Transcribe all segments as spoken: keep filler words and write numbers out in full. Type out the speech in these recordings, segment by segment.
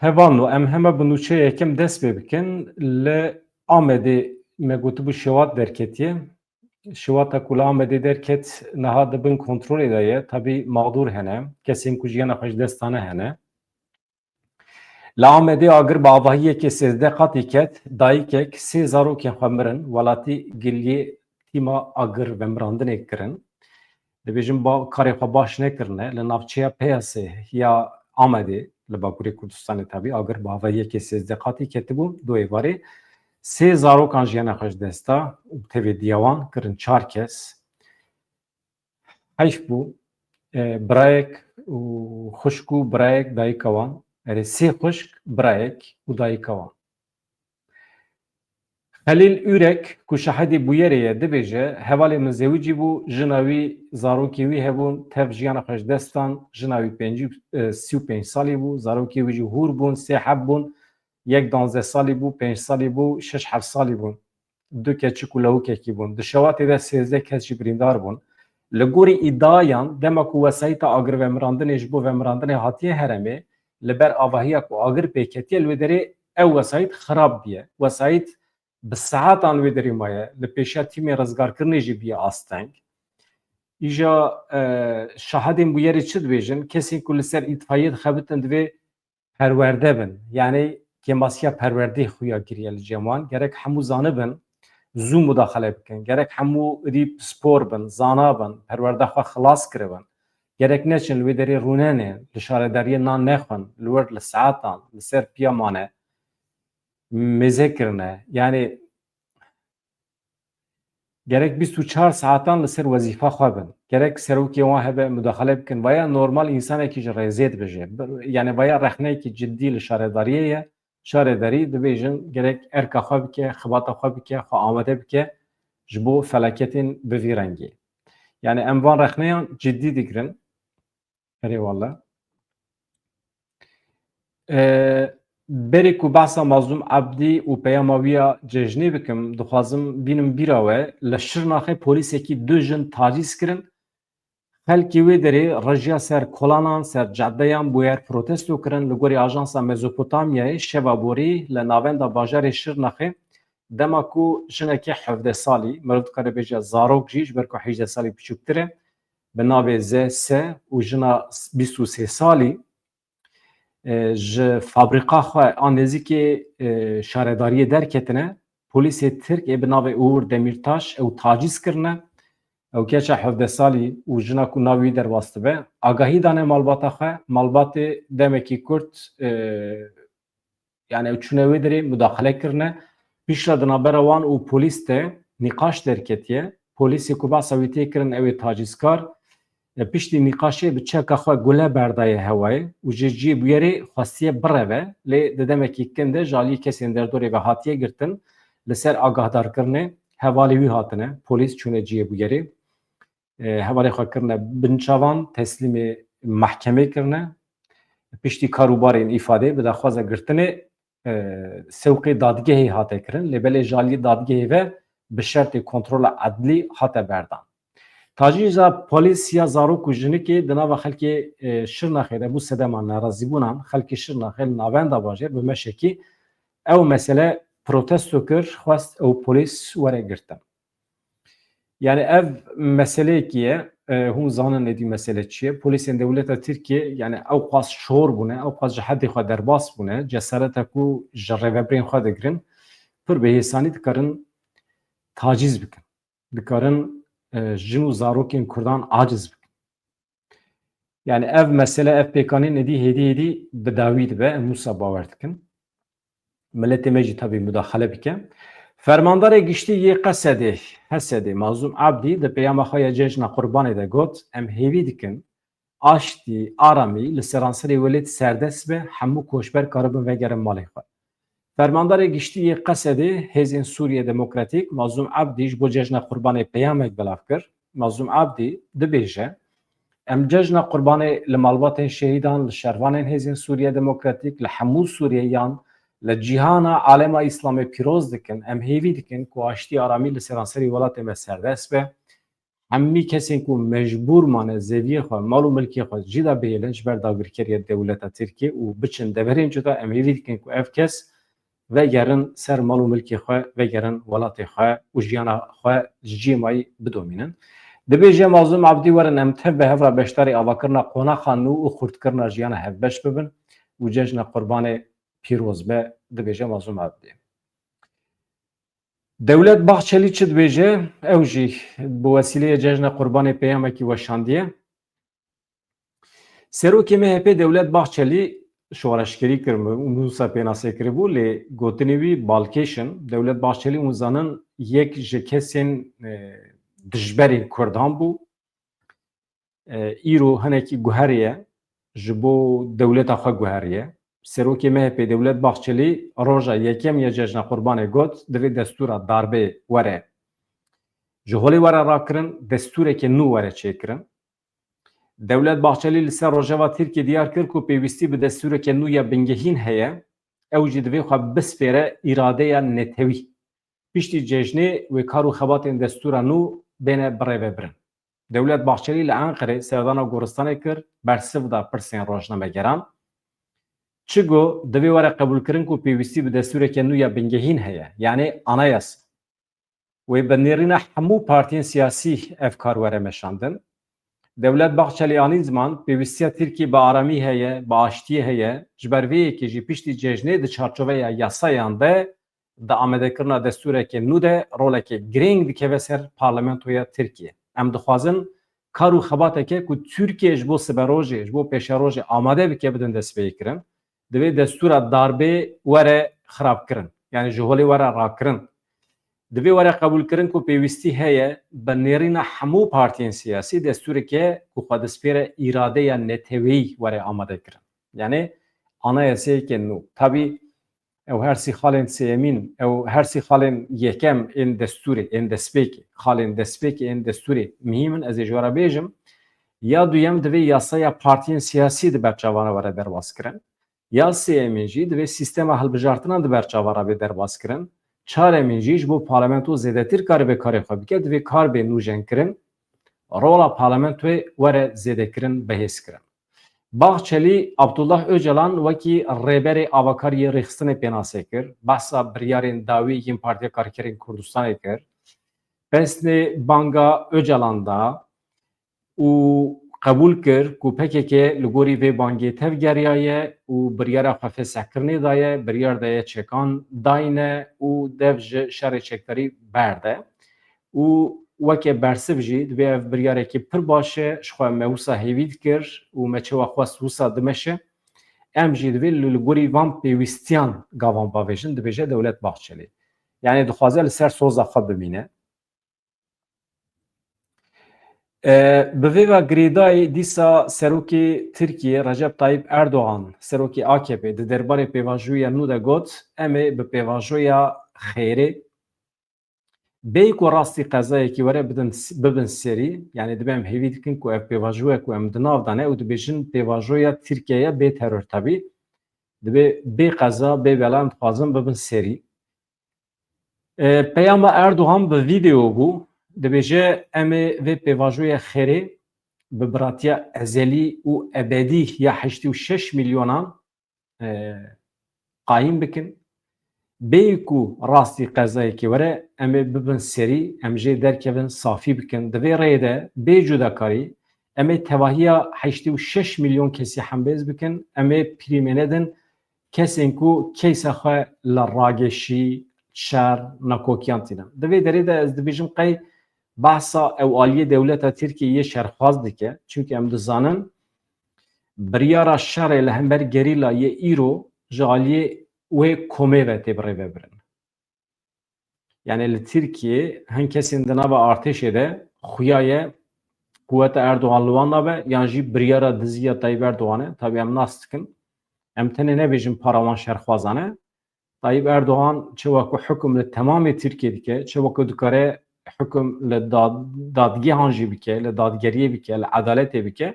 Hevalno, em heme bi nûçeya yekem dest pê bikin. Li Amedê me gotibû şewat derketiye. Şewata ku li Amedê derket niha di bin kontrolê de ye. Tabî mexdûr hene, kesên ku jiyana xwe ji dest dane hene. Li Amedê agir bi avahiyekê sêzdeh qatî ket, dayikek sê zarokên xwe mirin, welatî giliyê tîma agir vemirandinê kirin. Dibêjin ba-, karê xwe baş nekirine. Li navçeya Peyasê ya Amedê, li Bakurê Kurdistanê tabî, agir bi avahiyekê sêzdeh qatî ketibû, du êvarê sê zarokan jiyana xwe ji dest da û tevê diya wan kirin çar kes. Heyf bû. E, birayek û xwişk û birayek dayika wan. Erê, sê xwişk, birayek û dayika wan. Xelîl Ürek, ku şahidê bûyerê ye, dibêje, hevalê min zewicî bû, jina wî, zarokê wî hebûn, tev jiyana xwe ji dest dan, jina wî pêncî, e, sî û pênc salî bû, zarokê wî jî hûr bûn, sê heb bûn, yek danzdeh salî bû, pênc salî bû, şeş heft salî bûn. Du keçik û lewikekî bûn. Di şewatê de sêzdeh kes jî birîndar bûn. Li gorî îdiayan, dema ku wesayîta agirvemirandinê ji bo vemirandinê hatiye herêmê, li ber avahiya ku agir pê ketiye, li wê derê ew wesayît xirab bûye. Wesayît bi saetan wê derê maye. Li pêşiya tîmên rizgarkirinê jî bûye asteng. Îja, e, şahidên bûyerê çi dibêjin? Kesên ku li ser îtfaiyê dixebitin divê perwerde bin. Yanî kêmasiya perwerdeyê xuya kiriye li cem wan. Gerek hemû zanibin, zû mudaxele bikin. Gerek hemû êdî pispor bin, zana bin, perwerda xwe xilas kiribin. Gerek neçin li wê derê rûnenê, li şaredariyê nan nexwin, li wir li saetan, li ser piya mane, mêze kirine. Yanî gerek bîst û çar saetan li ser wezîfa xwe bin. Gerek serokê wan hebe, mudaxele bikin. Vaya normal însanekî ji rêzê dibêje. Bi-, yanî vaya rexneyekî cidî li şaredariyê ye. Şaredarî dibêjin gerek erka xwe bike, xibata xwe bike, xwe amade bike ji bo felaketên bi vî rengî. Yanî em van rexneyan cidî digirin. Erê wele. E, berê ku behsa Mazlûm Ebdî û peyama wî ya cejnê bikim, dixwazim bînim bîra we, li Şirnaxê polîsekî du jin tacîz kirin. Xelkê wê derê rejiya ser kolanan, ser cadeyan bûyer protesto kirin. Li gorî Ajansa Mezopotamyayê, şeva borî li navenda bajarê Şirnaxê, dema ku jinekê hevdeh salî, mirov dikare bêje zarok jî, ji ber ku hejde salî biçûktir e, bi navê Z S û jina bîst û sê salî, e, ji fabrîka xwe a nêzîkê, e, şaredariyê derketine, polîsê Tirk ê bi navê Uğur Demirtaş ew tacîz kirine. Ew keça hevdeh salî û jina ku navê wî derbas dibe, agahî dane malbata xwe. Malbatê demekî kurt, e, yanî ew çûne wê derê mudaxele kirine. Piştre di navbera wan û polîs de nîqaş derketiye. Polîsê ku behsa wî tê kirin, ew ê tacîzkar, e, piştî nîqaşê bi çeka xwe gule berdaye hewayê û ji cihê bûyerê xwestiye bireve, lê di demekî kin de ji aliyê kesên derdorê ve hatiye girtin. Li ser agahdarkirinê hevalê wî hatine, polîs çûne cihê bûyerê. E, hevalê xwe kirine bin çavan, teslîmê mehkemê kirine. Piştî kar û barên îfadê bi daxwaza girtinê, e, sewqê dadgehê hate kirin, lê belê ji aliyê dadgehê ve bi şertê kontrola edlî hate berdan. Tacîza polîs ya zarok û jinikê di nava xelkê, e, Şirnaxê de bû sedema nerazîbûnan. Xelkê Şirnaxê li navenda bajêr bi meşekî ew mesele protesto kir, xwest ew polîs were girtin. Yanî ev meseleyekî ye, e, hûn zanin êdî mesele çi ye. Polîsên dewleta Tirkiyê, yanî ew qas şor bûne, ew qas ji hedê xwe derbas bûne, cesareta ku ji rêvebirên xwe digirin, pir bi hêsanî dikarin tacîz bikin. Dikarin, e, jin û zarokên Kurdan aciz bikin. Yanî ev mesele, ev pêkanîn êdî hêdî hêdî bi dawî dibe, em wisa bawer dikin. Miletê me jî tabî mudaxele bike. Fermandarê Giştî yê Qesedê, Hesedê, Mazlûm Abdî di peyama xwe ya Cejna Qurbanê de got, em hêvî dikin aştî, aramî li seranserê welêt serdest be, hemû koçber karibin vegerin malê xwe. Fermandarê Giştî yê Qesedê Hêzên Sûriye Demokratîk Mazlûm Abdî ji bo Cejna Qurbanê peyamek belav kir. Mazlûm Abdî dibêje, em Cejna Qurbanê li malbatên şehîdan, li şervanên Hêzên Sûriye Demokratîk, li hemû Sûriyeyan, li cîhana alema Îslamê pîroz dikin. Em hêvî dikin ku aştî aramî li seranserî welatê me serdest be. hemî kesên ku mecbûr mane zeviyê xwe, mal û milkê xwe cî de bihêlin ji ber dagirkeriya dewleta Tirkiyê û biçin deverên cuda, em hêvî dikin ku ev kes vegerin ser mal û milkê xwe, vegerin welatê xwe û jiyana xwe ji cihê mayî bidomînin. Dibêje Mazlûm Abdî, werin em tev bi hev re beşdarî avakirina qonaxa nû û xurtkirina jiyana hevbeş bibin û cejna Qurbanê pîroz be, dibêje Mazlûm Abdî. Dewlet Bahçelî çi dibêje? Ew jî bi wesîleyê cejna Qurbanê peyamekî weşandiye. Serokê M H P Dewlet Bahçelî şoreşgerî kir, û wisa pênase kiribû, lê gotinê wî balkêş in. Dewlet Bahçelî, hûn zanin, yek ji kesên, e, dijberên Kurdan bû. E, îro hinekî guheriye, ji bo dewleta xwe guheriye. Serokê M H P Dewlet Bahçelî roja yekem ya Cejna Qurbanê got, divê destûra darbê were ji holê were rakirin, destûreke nû were çêkirin. Dewlet Bahçelî li ser Rojeva Tirkiyê diyar kir ku pêwîstî bi destûreke nû ya bingehîn heye, ew jî divê xwe bispêre îradeya netewî. Piştî cejnê wê kar û xebatên destûra nû bêne birêvebirin. Dewlet Bahçelî li Enqerê serdana goristanê kir, bersiv da pirsên rojnamegeran. Çi got, divê were qebûlkirin ku pêwîstî bi destûreke nû ya bingehîn heye, yanî anayasa. Wê bi nêrîna hemû partiyên siyasî ev kar were meşandin. Dewlet Bahçelî anî ziman, pêwîstiya Tirkiyê bi aramî heye, bi aştiyê heye, ji ber vê yekê jî piştî cejnê di çarçoveya yasayan de di amadekirina destûreke nû de roleke girîng dikeve ser parlamentoya Tirkiyê. Em dixwazin kar û xebateke ku Tirkiye ji bo siberojê, ji bo pêşerojê amade bike, bidin destpêkirin. Divê destûra darbê were xirabkirin. Yanî ji holê were rakirin. Divê were qebûlkirin ku pêwîstî heye bi nêrîna hemû partiyên siyasî destûreke ku xwe dispêre îradeya neteweyî were amade kirin. Yanî anayaseyeke nû. Tabî ew her sî xalên sêyemîn, ew her sî xalên yekem ên destûrê, ên destpêkê, xalên destpêkê ên destûrê muhîm in, ez ê ji we re bêjim. Ya duyem, divê yasaya partiyên siyasî di berçavana were derbas kirin. Ya sêyemîn jî divê sîstema hilbijartinan di berçava re bê derbas kirin. Çaremîn jî ji bo parlamento zêdetir karibe karê xwe bike, divê kar bê nûjenkirin, rola parlamentoyê were zêdekirin, bihêzkirin. Bahçelî, Abdullah Ocalan wekî rêberê avakariyê rêxistinê pênase kir, behsa biryarên dawî yên Partiya Karkerên Kurdistanê kir. Pesnê banga Ocalan da û qebûl kir ku P K K li gorî vê bangê tevgeriyaye û biryara xwe fesehkirinê daye, biryar daye çekan dayne û dev ji şerê çekdarî berde. Û weke bersiv jî divê ev biryarekî pir baş e, ji xwe me wisa hêvî dikir û me çawa xwest wisa dimeşe. Em jî divê li, li gorî van pêwîstiyan gavan bavêjin, dibêje Dewlet Bahçelî. Yanî dixwaze li ser soza xwe bimîne. E, bi vê ve girêdayî dîsa Serokê Tirkiyê Recep Tayyip Erdogan, serokê A K P, di derbarê pêvajoya nû de got, em ê bi pêvajoya xêrê, bêyî ku rastî qezayekî were bidin, bibin serî, yanî dibe em hêvî dikin ku ev pêvajoya ku em di nav de ne û dibêjin pêvajoya Tirkiyeye bê teror tabî, dibe bê qeza, bê bela em dixwazin bibin serî. E, peyama Erdogan bi vîdeo bû, dibêje, em ê vê pêvajoya xêrê bi biratiya ezelî û ebedî ya heştê û şeş milyonan, e, qayîm bikin. Bêyî ku rastî qezayekê were, em ê bibin serî, em jê derkevin, safî bikin. Di vê rêyê de, bê cudakarî, em ê tevahiya heştê û şeş milyon kesî hembêz bikin, em ê pirîmê nedin kesên ku keysa xwe li rageşî, şer, nakokiyan tînin. Di vê derê de ez dibêjim qey behsa ew aliyê dewleta Tirkiyê yê şerxwaz dike. Çimkî em dizanin biryara şerê li hember gerîla yê îro ji aliyê wê komê ve tê birêvebirin. Yanî li Tirkiyê hin kesên di nava artêşê de xuya ye quweta Erdogan li wan nabe, yan jî biryara dizî ya Tayyip Erdogan e. Tabî em nas dikin. Em tenê nebêjin para wan şerxwazan e. Tayyip Erdogan çawa ku hukum li temamê Tirkiyê dike, çawa ku dikare hukum li dad-, dadgehan jî bike, li dadgeriyê bike, li edaletê bike,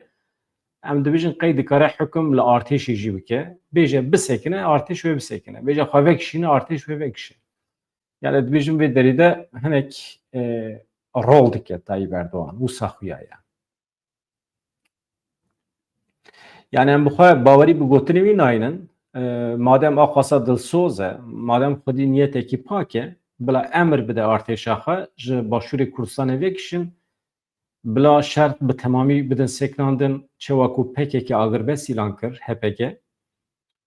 em dibêjin qey dikare hukum li artêşê jî bike. Bêje bisekine, artêş wê bisekine. Bêje xwe vekişîne, artêş wê vekişe. Yani dibêjim vê derî de hinek, e, rol dike Tayyip Erdogan. Wisa xuya ye. Yani em bi xwe bawerî bi gotinê wî naynin. E, madem axwasa dilsoz e, madem xwedî niyetekî pak e, bila emir bide artêşa xwe ji Başûrê Kurdistanê vekişin, bila şert bi temamî bidin sekinandin, çewa ku P K K agirbest îlan kir, H P K,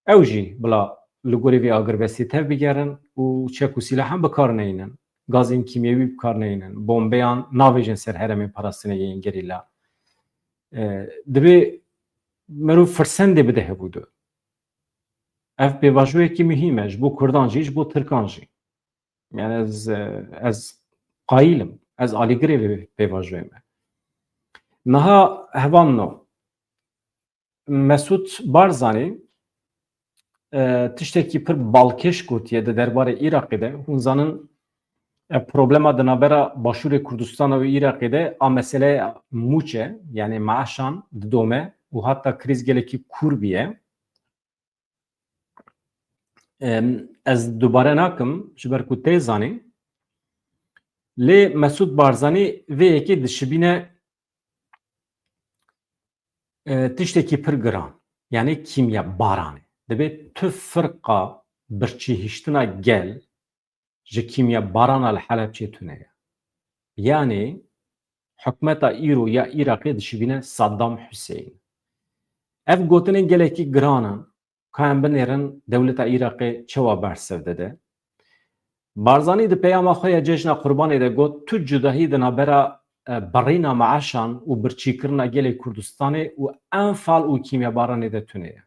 ew jî bila li gorî vê agirbestî tev bigerin û çek û sîlahan bi kar neynin, gazên kîmyewî bi kar neynin, bombeyan navêjin ser herêmên parastinê yên gerîla. E, divê merov firsendê bide hevûdu. Ev pêvajoyekî muhîm e ji bo Kurdan jî, ji bo Tirkan jî. Yani ez, e, ez qayîl im, ez alîgirê vê pêvajoyê me. Niha hevalno, Mesûd Barzanî, e, tiştekî pir balkêş gotiye di derbarê Iraqê de. Hûn zanin, e, problema di navbera Başûrê Kurdistan û Iraqê de a meseleya mûç e, yani maaşan didome û hatta krîz gelekî kûr bûye. Em, ez dubare nakim, ji ber ku tê zanî. Lê Mesûd Barzanî vê yekê dişibîne, e, tiştekî pir giran. Yani kîmya baranê. Dibê tu firqa birçîhiştina gel ji kîmya barana li Helebçê tune ye. Yani hikûmeta îro ya Iraqê dişibîne Saddam Hussein. Ev gotinên gelekî giran in. Ka em binêrin dewleta Iraqê çawa bersiv dide. Barzanî di peyama xwe ya Cejna Qurbanê de got, tu cudahî di navbera, e, birîna meaşan û birçîkirina gelê Kurdistanê û enfal û kîmyabaranê de tune ye.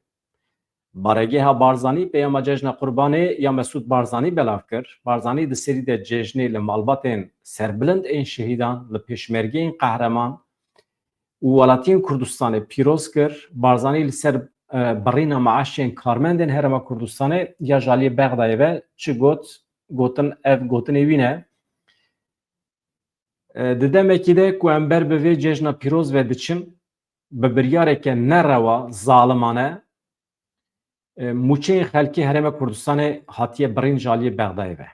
Baregeha Barzanî peyama Cejna Qurbanê ya Mesûd Barzanî belav kir. Barzanî di serî de cejnê li malbatên serbilind ên şehîdan, li pêşmergeyên qehreman û welatiyên Kurdistanê pîroz kir. Barzanî li ser, e, birîna meaşên karmendên Herêma Kurdistanê ya ji aliyê Bexdayê ve çi got, gotin, ev gotinê wî ne. E, di demekî de ku em ber bi vê cejna pîroz ve diçin, bi biryareke nerewa, zalimane, e, mûçeyên xelkê Herêma Kurdistanê hatiye birîn ji aliyê Bexdayê ve.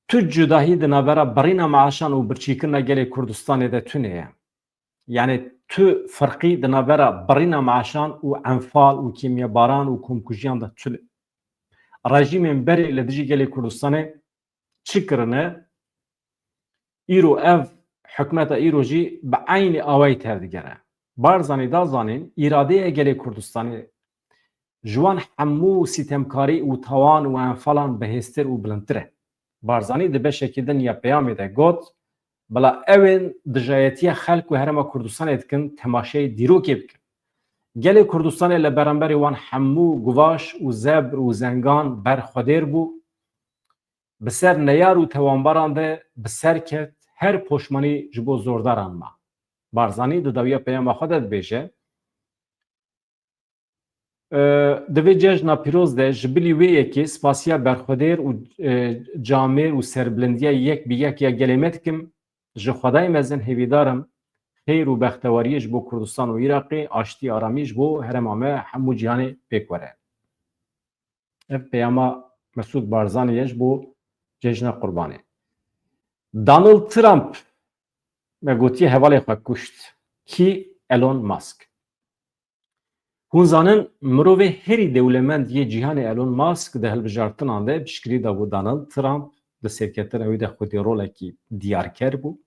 Tu cudahî di navbera birîna meaşan û birçîkirina gelê Kurdistanê de tune ye. Yani tu firqî di navbera birîna meaşan û enfal û kîmyebaran û komkujiyan de tune. Rejîmên berê li dijî gelê Kurdistanê çi kirine? Îro ev hikûmeta îro jî bi eynî awayî tevdigere. Barzanî da zanîn, îradeya gelê Kurdistanê ji wan hemû sîtemkarî û tawan û enfalan bihêztir û bilindtir e. Barzanî di beşekî din ya peyamê de got, bila ewên dijayetiya xelk û Herêma Kurdistanê dikin, temaşeyê dîrokê bikin. Gelê Kurdistanê li beramberî wan hemû guvaş û zebr û zengan ber xwedêr bû. Bi ser neyar û tewanbaran de bi ser ket, her poşmanî ji bo zordaran ma. Barzanî di dawiya peyama xwe de dibêje, e, di vê cejna pîroz de ji bilî wê yekê spasiya berxwedêr û, e, camêr û serbilindiya yek bi yek ya gelê me dikim. Ji Xwedayê mezin hêvîdar im xêr û bextewariyê ji bo Kurdistan û Iraqê, aştî aramî ji bo herêma me hemû cîhanê pêk were. Ev peyama Mesûd Barzanî ye ji bo Cejna Qurbanê. Donald Trump, me gotiye, hevalê xwe kuşt. Kî? Elon Musk. Hûn zanin, mirovê herî dewlemend yê cîhanê Elon Musk di hilbijartinan de piştgirî dabû Donald Trump, di serketina wî de xwedî rolekî diyarker bû.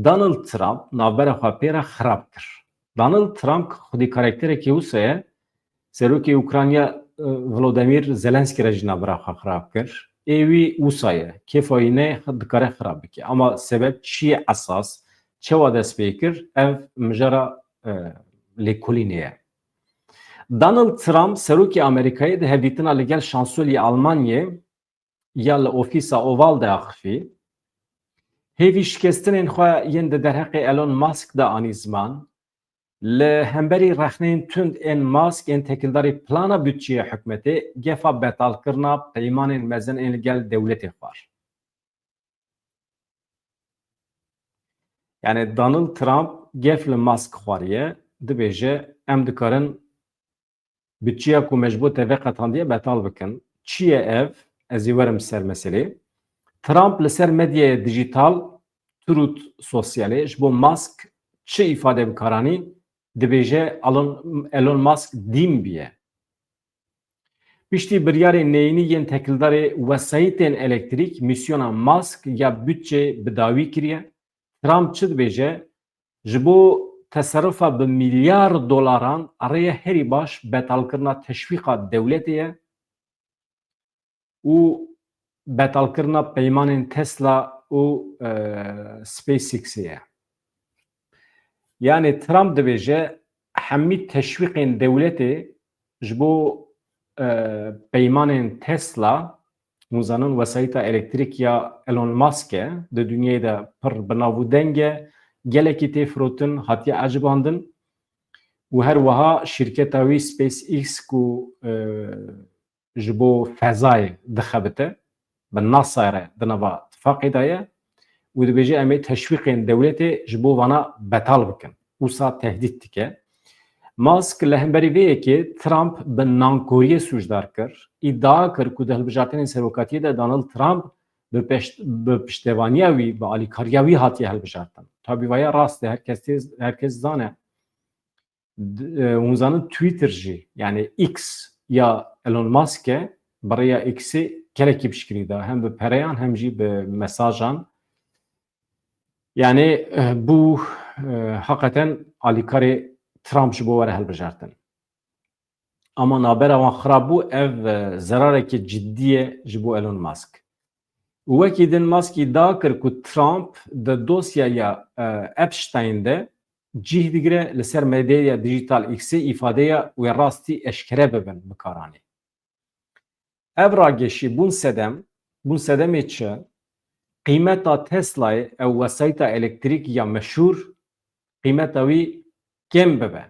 Donald Trump navbera xwe pê re xirab kir. Donald Trump xwedî karakterekî wisa ye, serokê Ukrayna, e, Volodymyr Zelenskî re jî navbera xwe xirab kir. Ê wî wisa ye, kêfa wî ne dikare xirab bike. Ama sebeb çi ye esas, çawa dest pê kir, ev mijara, e, lêkolînê ye. Donald Trump, serokê Amerîkayê, di hevdîtina li gel şansolî Almanyê ya li Ofîsa Oval de axifî. Hêvî şikestinên xwe yên di derheqê Elon Musk de anî ziman. Li hemberî rexneyên tund ên Musk ên tekildarî plana budçeya hikûmetê, gefa betalkirina peymanên mezin ên li gel dewletê xwar. Yani Donald Trump gef li Musk xwariye, dibêje, em dikarin budçeya ku me ji bo te veqetandiye betal bikin. Çi ye ev? Ez ê werim ser meselê. Trump li ser medyaya dijital, Truth Socialê, ji bo Musk çi îfade bi kar anî, dibêje Elon, Elon Musk dîn bûye. Piştî biryarên neyînî yên tekildarê wesayîtên elektrîk, mîsyona Musk ya budçe bi dawî kiriye. Trump çi dibêje? Ji bo teserufa bi milyar dolaran, rêya herî baş betalkirina teşwîqa dewletê ye û betalkirina peymanên Tesla û, e, SpaceXê ye. Yanî Trump dibêje, hemî teşwîqên dewletê ji bo, e, peymanên Tesla, hûn zanin wesayîta elektrîk ya Elon Musk e, di dinyayê de pir bi nav û deng e, gelekî tê firotin, hatiye ecibandin û her wiha şîrketa wî SpaceX ku, e, ji bo fezayê dixebite, bi NASA re di nava tifaqê de ye û dibêje, em ê teşwîqên dewletê ji bo vana betal bikin. Wisa tehdît dike. Musk li hemberî vê yekê Trump bi nankoriyê sûcdar kir. Îdia kir ku di hilbijartinên serokatiyê de Donald Trump bi peşt-, bi piştevaniya wî, bi alîkariya wî hatiye hilbijartin. Tabî vaya rast e, her kes tê, her kes zane. D-, e, hûn zanin Twitter jî, yani X ya Elon Musk e, bi rêya X'ê gelekî piştgirî da, hem bi pereyan hem jî bi mesajan. Yani, e, bû, e, heqeten alîkarê Trump ji bo were hilbijartin. Ama navbera wan xirab bû, ev, e, zerarekî cidî ye ji bo Elon Musk. Û wekî din Musk îdia kir ku Trump di dosyaya, e, Epstein de cih digire, li ser medyaya dijital X'ê îfadeya wê rastî eşkere bibin bi kar anî. Ev rageşî bûn sedem, bûn sedemê çi? Qîmeta Teslayê, ew wesayîta elektrîk ya meşhûr, qîmeta wî kêm bibe.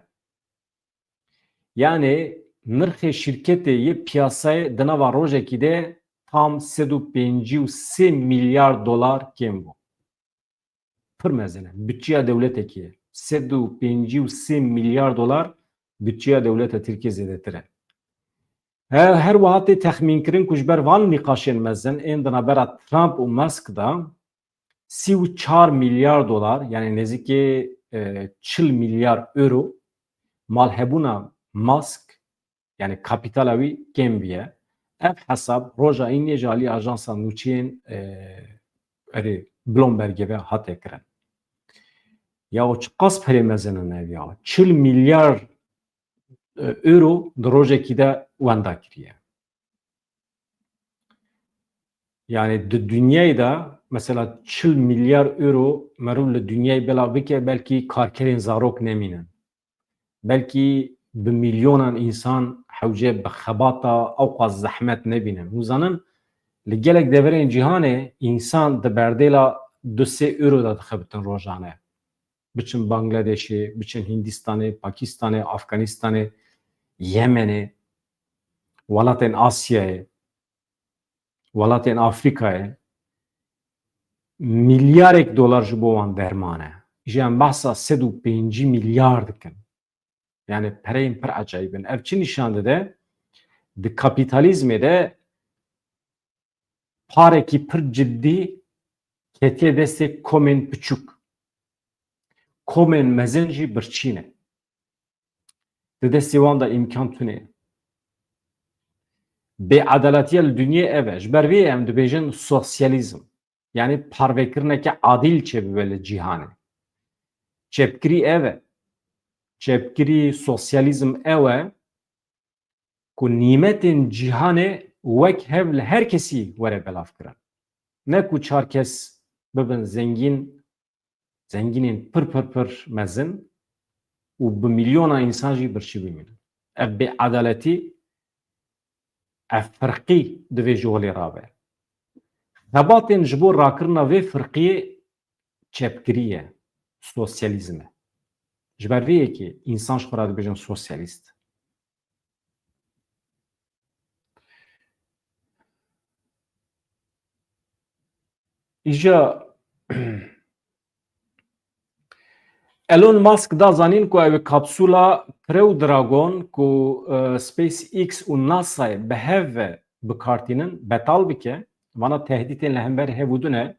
Yanî nirxê şîrketê yê piyasayê di nava rojekî de tam sed û pêncî û sê milyar dolar kêm bû. Pir mezin e. Budçeya dewleteke ye. Sed û pêncî û sê milyar dolar budçeya dewleta Tirkiyê zêdetir e. He, her wiha tê texmînkirin ku ji ber van nîqaşên mezin ên di navbera Trump û Musk de sî û çar milyar dolar, yani nêzîkî, e, çil milyar euro malhebûna Musk, yani kapîtala wî kêm bûye. Ev hesab roja înê ji alî ajansa nûçeyên, e, erê, Bloombergê ve hate kirin. Ya o çiqas perê mezin in ev ya. Çil milyar, e, euro di rojekî de wenda kiriye. Yani di dinyayê de mesela çil milyar euro merû li dinyayê belav bike, belkî karkerên zarok nemînin. Belkî bi milyonan însan hewce bi xebata ewqas zehmet nebînin. Hûn zanin, li gelek deverên cîhanê însan di berdêla du sê euro de dixebitin rojane. Biçin Bangladeşê, biçin Hindistanê, Pakistanê, Afganistanê, Yemenê, welatên Asyayê, welatên Afrîkayê, milyarek dolar ji bo wan derman e. Îja em behsa sed û pêncî milyar dikin. Yani pereyên pir ecayîb in. Ev çi nîşan dide? Di kapîtalîzmê de parekî pir cidî ketiye destê komên piçûk. Komên mezin jî birçî ne. Di destê wan de îmkan tune ye. Bêedaletiya li dinyê ev e. Ji ber vê em dibêjin sosyalîzm. Yani parvekirineke adîl çêbibe li cîhanê. Çepgirî ev e. Çepgirî, sosyalîzm ew e ku nîmetên cîhanê wek hev li her kesî were belavkirin. Ne ku çar kes bibin zengîn, zengînên pir pir pir mezin û bi milyona însan jî birçî bimînin. Ev bêedaletî, ev firqî divê ji holê rabe. Xebatên ji bo rakirina vê firqiyê çepgirî ye, sosyalîzm e. Ji ber vê yekê însan ji xwe re dibêjin sosyalîst. Îja Elon Musk da zanîn ku ew ê kapsûla Crew Dragon ku, e, SpaceX û NASA'yê bi hev ve bi kar tînin, betal bike. Vana tehdîtên li hember hev û din e.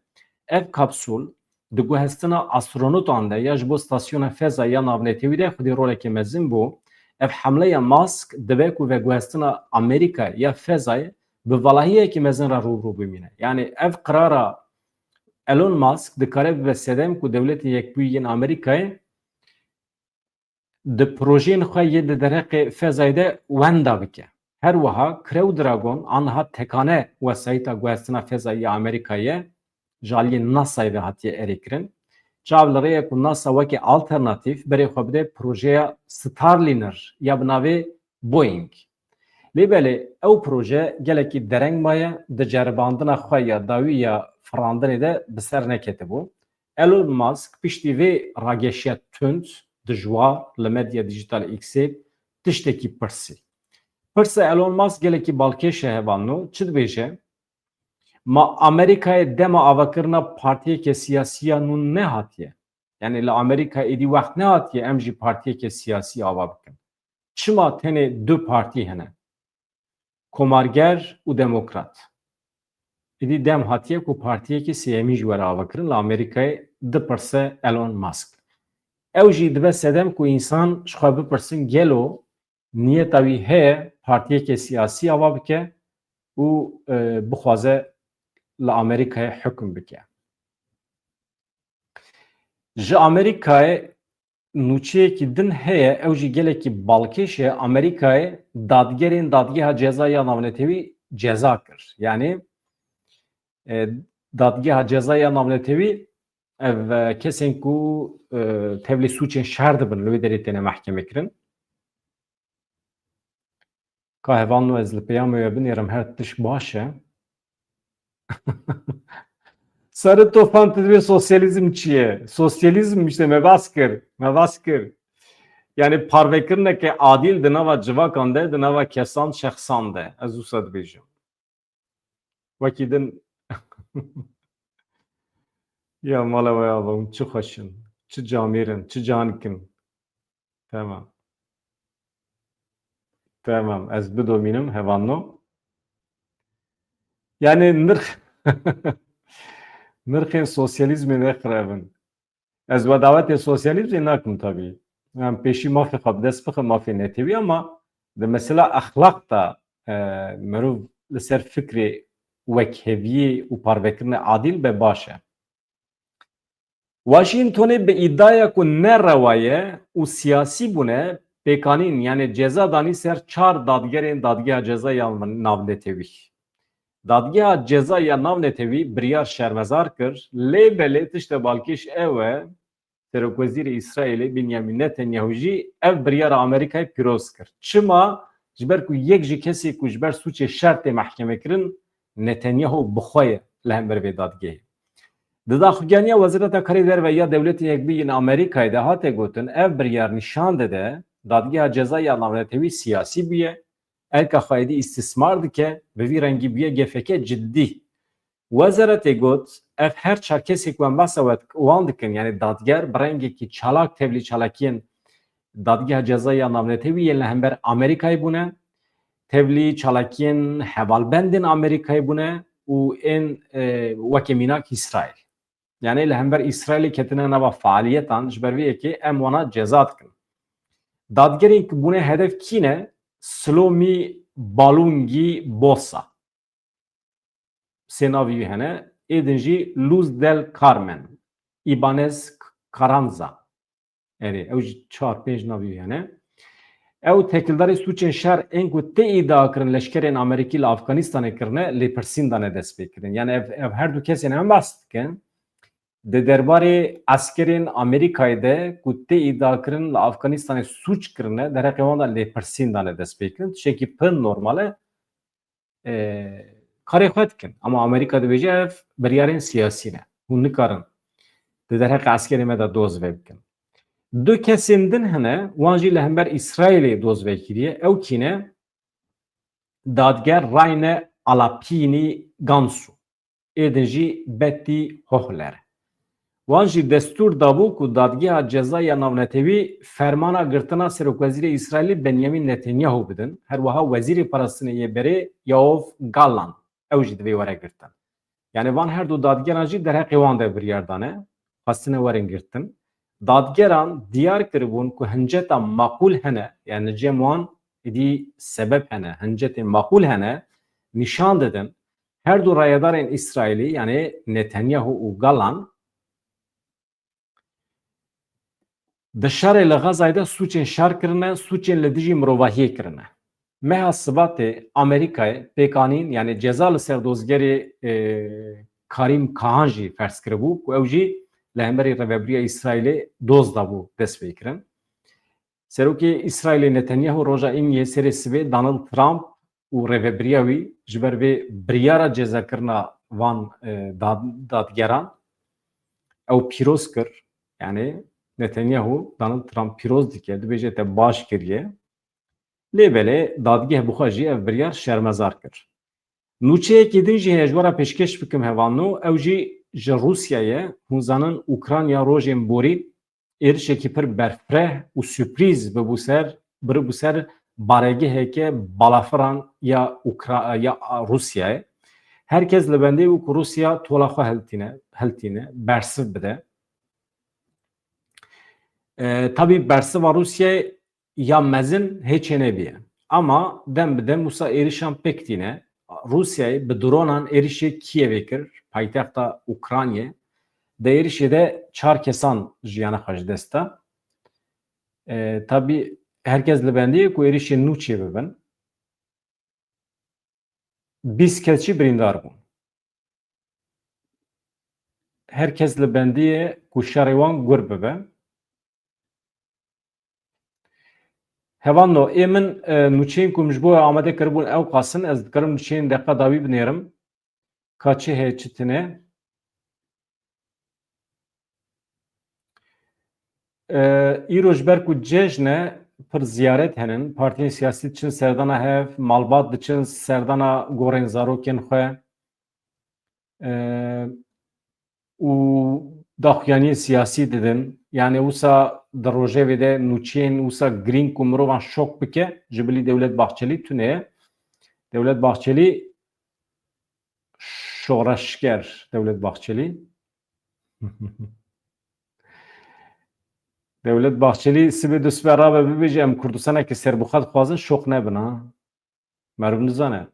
Ev kapsûl di guhestina astronotan de ya ji bo stasyona fezayê ya navnetewî de xwedî roleke mezin bû. Ev hemleya Musk dibe ku veguhestina Amerîkayê ya fezayê bi valahiyekî mezin re rû bi rû bimîne. Yanî ev qirara Elon Musk dikare bibe sedem ku Dewletên Yekbûyî yên Amerîkayê di projeyên xwe yê di derheqê fezayê de wenda bike. Her wiha Crew Dragon aniha tekane wesayîta guhestina fezayê ya Amerîkayê ye, ji aliyê NASAyê ve hatiye erêkirin. Çav li rê ye ku NASA weke alternatîf berê xwe bide projeya Starliner ya bi navê Boeing. Lê belê ew proje gelekî dereng maye, di ceribandina xwe ya dawî ya firandinê de bi ser neketibû. Elon Musk piştî vê rageşiya tund, dijwar li medya dîjîtal X'ê tiştekî pirsî. Pirsa Elon Musk gelekî balkêş e hevalno, çi dibêje? Ma Amerîkayê dema avakirina partiyeke siyasî ya nû nehatiye? Yanî li Amerîka êdî wext nehatiye em jî partiyeke siyasî ava bikin. Çima tenê du partî hene? Komarger û demokrat. Êdî dem hatiye ku partiyekî sêyemîn jî were avakirin li Amerîkayê, dipirse Elon Musk. Ew jî dibe sedem ku însan ji xwe bipirsin, gelo niyeta wî heye partiyeke siyasî ava bike û, e, bixwaze li Amerîkayê hukm bike? Ji Amerîkayê nûçeyekî din heye, ew jî gelekî balkêş e. Amerîkayê dadgerên Dadgeha Ceza ya Navnetewî ceza kir. Yanî, e, Dadgeha Ceza ya Navnetewî ev, e, kesên ku, e, tevlî sûcên şer dibin li wê derê têne mehkemekirin. Ka hevalno ez li peyamê we binêrim, her tişt baş e. Serê tofan, tu dibê sosyalîzm çi ye? Sosyalîzm işte me bas kir, me bas kir. Yanî parvekirineke adîl di nava civakan de, di nava kesan, şexsan de. Ez wisa dibêjim. Wekî din. Ya mala we ava hûn çi xweş in, çi camêr in, çi canik in. Tamam. Tamam, ez bidomînim hevalno. Yanî nirx, nirxên sosyalîzmê ne xirab in. Ez we dawetê sosyalîzmê nakim tabî. Em pêşî mafê xwe bi dest bixin, mafê netewî, ama di mesela exlaq de, e, mirov li ser fikrê wekheviyê û parvekirinê adîl be baş e. Washingtonê bi îdaya ku ne rewa ye û siyasî bûne pêkanîn, yanî ceza danî ser çar dadgerên Dadgeha Ceza ya Navnetewî. Dadgeha Ceza ya Navnetewî biryar şermezar kir, lê belê tişta balkêş ew e, Serokwezîrê Îsraîlê Benyamin Netanyahu jî ev biryara Amerîkayê pîroz kir. Çima? Ji ber ku yek ji kesê ku ji ber sûcê şer tê mehkemekirin Netanyahu bi xwe ye li hember vê dadgehê. Di daxuyaniya Wezareta Karê Derve ya Dewletên Yekbûyî yên Amerîkayê de hate gotin, ev biryar nîşan dide Dadgeha Ceza ya Navnetewî siyasî bûye, erka xwe êdî îstîsmar dike, bi vî rengî bûye gefeke cidî. Wezaretê got, ev her çar kesê ku em behsa we dik-, wan dikin, yanî dadger bi rengekî çalak tevlî çalakiyên Dadgeha Ceza ya Navnetewî yên li hember Amerîkayê bûne, tevlî çalakiyên hevalbendên Amerîkayê bûne û ên, e, weke mînak Îsraîl. Yanî li hember Îsraîlê ketine nava fealiyetan, ji ber vê yekê em wana ceza dikin. Dadgerên ku bûne hedef kî ne? Slomi Balungi Bosa. Sê navî wî hene. Ê din jî Luz del Carmen, Ibanez Carranza. Erê, ew jî çar pênc navî wî hene. Ew têkildarê sûcên şer ên ku tê îdia kirin leşkerên Amerîkî li Afganistanê kirine, lêpirsîn dane destpêkirin. Yanî ev, ev her du kesên em behs dikin. Di derbarê eskerên Amerîkayê de ku tê îdia kirin li Afganistanê sûc kirine, derheqê wan de lêpirsîn dane destpêkirin. Tiştekî pir normal e. E, karê xwe dikin. Ama Amerîka dibêje ev biryarên siyasî ne. Hûn nikarin di derheqê eskerê me de doz vebikin. Du kesên din hene, wan jî li hember Îsraîlê doz vekiriye. Ew kî ne? Dadger Rayne Alapînî Gansu. Ê din jî Betty Hohler. Wan jî destûr dabû ku Dadgeha Ceza ya Navnetewî fermana girtina Serokwezîrê Îsraîlî Benyamin Netanyahu bidin. Her wiha Wezîrê Parastinê yê berê Yoav Gallant, ew jî divê were girtin. Yani van her du dadgeran jî derheqê wan de biryar dane, xwestine werin girtin. Dadgeran diyar kiribûn ku hinceta maqûl hene, yani cem wan êdî sebeb hene, hincetên maqûl hene, nîşan didin. Her du rayedarên Îsraîlî, yani Netanyahu û Gallant, di şerê li Xezayê de sûcên şer kirine, sûcên li dijî mirovahiyê kirine. Meha Sibatê Amerîkayê pêkanîn, yani ceza li ser dozgerê, e, Karîm Kahan jî ferz kiribû ku ew jî li hemberî rêvebiriya Îsraîlê doz dabû destpêkirin. Serokê Îsraîlê Netanyahu roja Îngê serê sibê Donald Trump û rêvebiriya wî ji ber vê biryara cezakirina van, e, dad-, dadgeran ew pîroz kir. Yani Netanyahu Donald Trump pîroz dike, dibêje te baş kiriye. Lê belê dadgeh bi xwe jî ev biryar şermezar kir. Nûçeyekî din jî heye ji we re pêşkêş bikim hevalno, ew jî ji Rûsyayê ye. Hûn zanin Ukrayna rojên borî êrişekî pir berfireh û sürprîz bibû ser, biribû ser baregeheke balafiran ya Ukra-, ya Rûsyayê. Her kes li bendê bû ku Rûsya tola xwe hiltîne, hiltîne, bersiv bide. E, tabî bersiva Rûsyayê ya mezin hê çênebîye. Ama dem bi dem wisa êrişan pêk tîne. Rûsyayê bi dronan êrişê Kiyevê kir, paytexta Ukraynayê. Di êrişê de çar kesan jiyana xwe ji dest da. E, tabî her kes li bendê ye ku êrişên nû çêbibin. Bîst kes jî birîndar bûn. Her kes li bendê ye ku şerê wan gur bibe. Hevalno, ê min, e, nûçeyên ku min ji bo we amade kiribûn ew qas in, ez dikarim nûçeyên deqa dawî binêrim. Ka çi heye, çi tune. E, îro ji ber ku cejn e, pir ziyaret henin, partiyên siyasî diçin serdana hev, malbat diçin serdana gorên zarokên xwe. E, û daxuyaniyên siyasî didin. Yani wisa di rojevê de nûçeyên wisa girîng ku mirovan şok bike, ji bilî Dewlet Bahçelî tune ye. Dewlet Bahçelî şoreşger, Dewlet Bahçelî. Dewlet Bahçelî sibê du sibe rabe bibêje, em Kurdistaneke serbixwe dixwazin, şok nebin ha. Meriv nizane.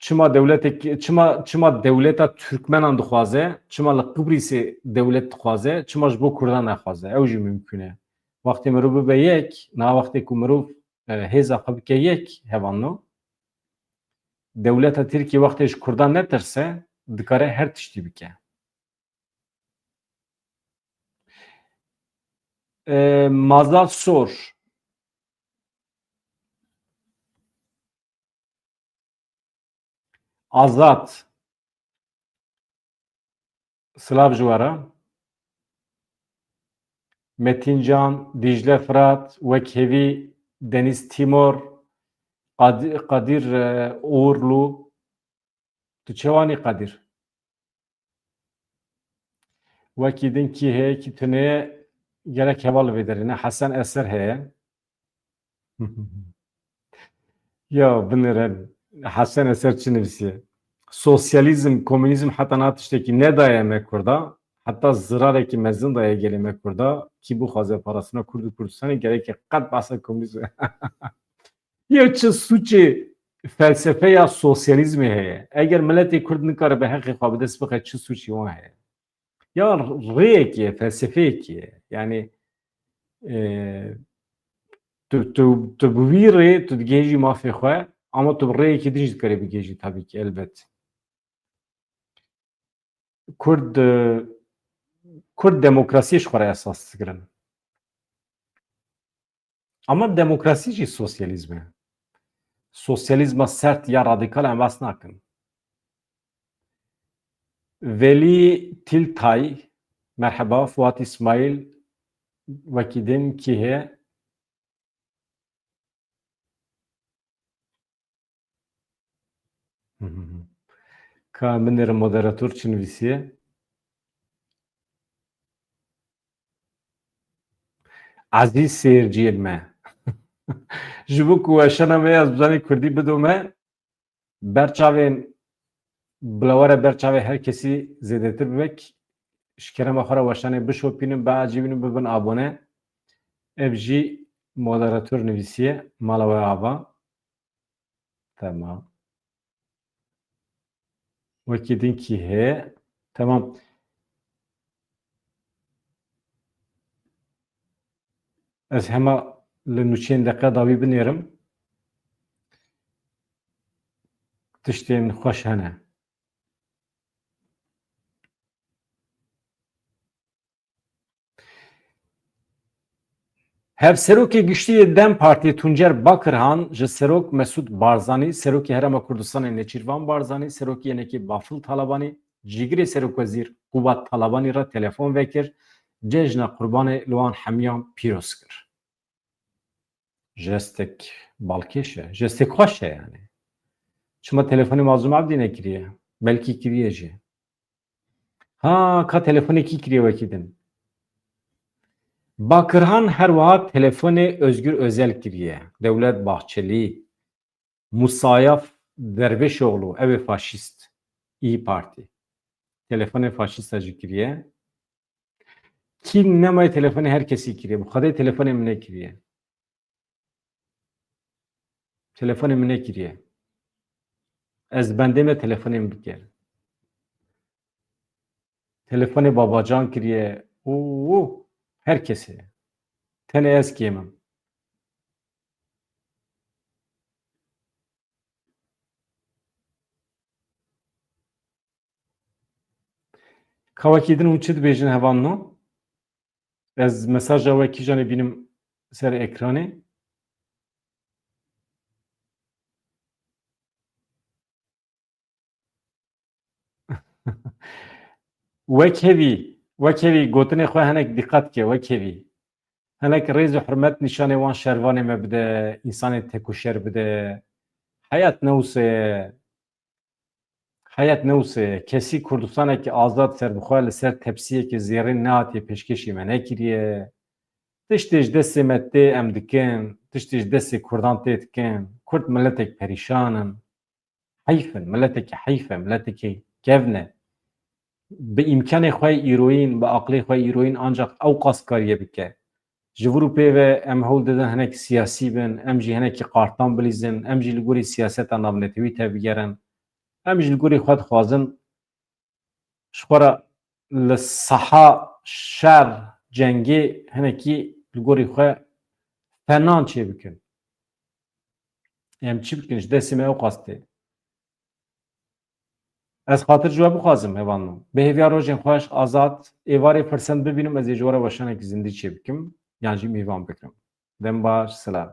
Çima dewletek, çima, çima dewleta Türkmenan dixwaze, çima li Qibrîsê dewlet dixwaze, çima ji bo Kurdan nexwaze? Ew jî mimkûn e. Wextê mirov bibe yek, niha wextê ku mirov, e, hêza xwe bike yek, hevalno, dewleta Tirkiyê wextê ji Kurdan netirse, dikare her tiştî bike. E, Mazat Sor. Azad. Silav ji we re. Metin Can, Dicle Fırat, Wekhevî, Deniz Timur, Qad-, Kadir, e, Uğurlu. Tu çewanî Kadir? Wekî din kî heye, kî tune ye, gerek heval vê derê ne. Hesen Eser heye. Ya binêre Hesen Eser çi nivîsiye? Sosyalîzm, komûnîzm heta niha tiştekî nedaye me Kurda. Heta zirarekî mezin daye gelê me Kurda. Kî bixwaze parastina Kurd û Kurdistanê gereke qet behsa komûnîzm. Ya çi sûcê felsefeya sosyalîzmê heye? Eger miletê Kurd nikare bi heqê xwe bi dest bixe, çi sûcê wan heye? Ya rêyekê ye, felsefeyekê ye. Yani, e, tu, tu, tu bi wî rê tu digihêjî mafê xwe, ama tu bi rêyekê din jî dikarî bigihêjî, tabii ki, elbet. Kurd, e, Kurd demokrasiyê ji xwe re esas digirin. Ama demokrasî jî sosyalîzm e. Sosyalîzma sert ya radîkal em behs nakin. Velî Tiltay, merheba, Fuat Îsmaîl, wekî din kî heye? Ka binêre moderator çi nivîsiye? Ezîz seyirciyên me. Ji bo ku weşana me ya zimanê kurdî bidome, ber çavên bila were ber çavê her kesî zêdetir bibek, ji kerema xwe re weşanê bişopînin, biecibînin, bibin abone. Ev jî moderator nivîsiye, mala we ava. Tamam. Wekî din kî heye? Tamam. Ez hema li nûçeyên deqe dawî binêrim. Tiştên xweş hene. Hevserokê Giştî yê DEM Partiyê Tuncer Bakirhan ji Serok Mesûd Barzanî, Serokê Herêma Kurdistanê Nêçîrvan Barzanî, Serokê Yenekê Bafil Talabanî, cîgirê Serokwezîr Qubat Talabanî re telefon vekir, cejna Qurbanê li wan hemiyan pîroz kir. Jestek balkêş e, jestek xweş e yani. Çima telefonê Mazlûm Ebdî nekiriye? Belkî kiriye jî. Ha, ka telefonê kî kiriye wekî din? Bakirhan her wiha telefonê Özgür Özel kiriye, Dewlet Bahçelî, Musayaf Dervişoğlu, ew ê faşîst, İYİ Parti. Telefonê faşîsta jî kiriye. Kî nemaye telefonê her kesî kiriye. Bi Xwedê telefonê min nekiriye. Telefonê min nekiriye. Ez bendê me telefonê min bike. Telefonê Babacan kiriye. Oo, her kesê. Tenê ez kêm im. Ka wekî din hûn çi dibêjin hevalno? Ez mesaja we kîjanê bînim ser ekranê? Wek hevî, wek hevî gotinê xwe hinek dîqet ke, wek hevî. Hinek rêz û hurmet nîşanê wan şervanê me bide, însanê tekoşer bide. Heyat ne wisa ye. Heyat ne wisa ye. Kesî Kurdistanekî azad serbixwe li ser tepsiyekî zêrîn nehatiye pêşkêşî me nekiriye. Tiştê ji destê me tê em dikin, tiştê ji destê Kurdan tê dikin. Kurd miletek perîşan in. Heyf in, miletekî heyf e, miletekî kevn e. Bi îmkanê xwe îroyîn, bi aqlê xwe îroyîn ancaq ew qas kariye bike. Ji vir û pê ve em hewl didin hinek siyasî bin, em jî hinekî qartan bilîzin, em jî li gorî siyaseta navnetewî tevbigerin. Em jî li gorî xwe dixwazin ji xwe re li saha şer, cengê hinekî li gorî xwe fenan çêbikin. Em çi bikin? Ji destê me ew qas tê. Ez xatir ji we bixwazim, hevalno. Bi hêviya rojên xweş, azad, êvarê firsend bibînim, ez ê ji we re weşanekî zindî çêbikim, yan jî mêvan bikim. Dem baş, silav.